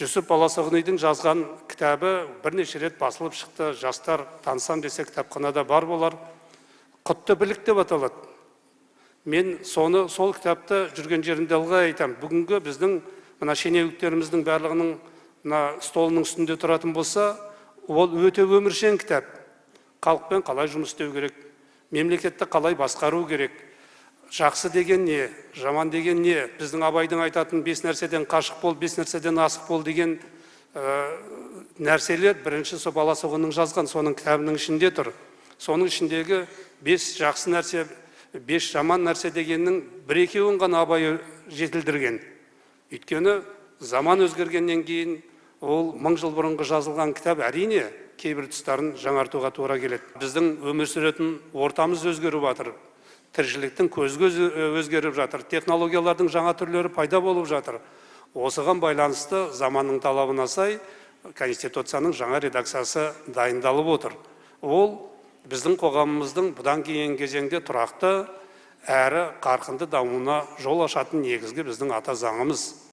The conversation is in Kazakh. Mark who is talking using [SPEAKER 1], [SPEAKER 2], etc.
[SPEAKER 1] Жүсіп Баласағұнидің жазған кітабы бірнеше рет басылып шықты. Жастар танысам десе, кітапханада бар болар. «Құтты білік» деп аталады. Мен соны, сол кітапты жүрген жерімде ылғи айтамын. Бүгінгі біздің мына шенеуніктеріміздің барлығының мына столының үстінде тұратын болса, ол өте өміршең кітап. Халықпен қалай жұмыс істеу керек, мемлекетті қалай басқару керек, жақсы деген не, жаман деген не, біздің Абайдың айтатын «бес нәрседен қашық бол, бес нәрседен асық бол» деген нәрселер бірінші сол Баласағұнның жазған соның кітабының ішінде тұр. Соның ішіндегі бес жақсы нәрсе, бес жаман нәрсе дегеннің бір екеуін ғана Абай жетілдірген. Өйткені заман өзгергеннен кейін ол 1000 жыл бұрынғы жазылған кітап, әрине, кейбір тұстарын жаңартуға тура келеді. Біздің өмір сүретін ортамыз өзгеріп жатыр, тіршіліктің көзі өзгеріп жатыр, технологиялардың жаңа түрлері пайда болып жатыр. Осыған байланысты заманның талабына сай Конституцияның жаңа редакциясы дайындалып отыр. Ол біздің қоғамымыздың бұдан кейінгі кезеңде тұрақты әрі қарқынды дамуына жол ашатын негізгі біздің ата заңымыз.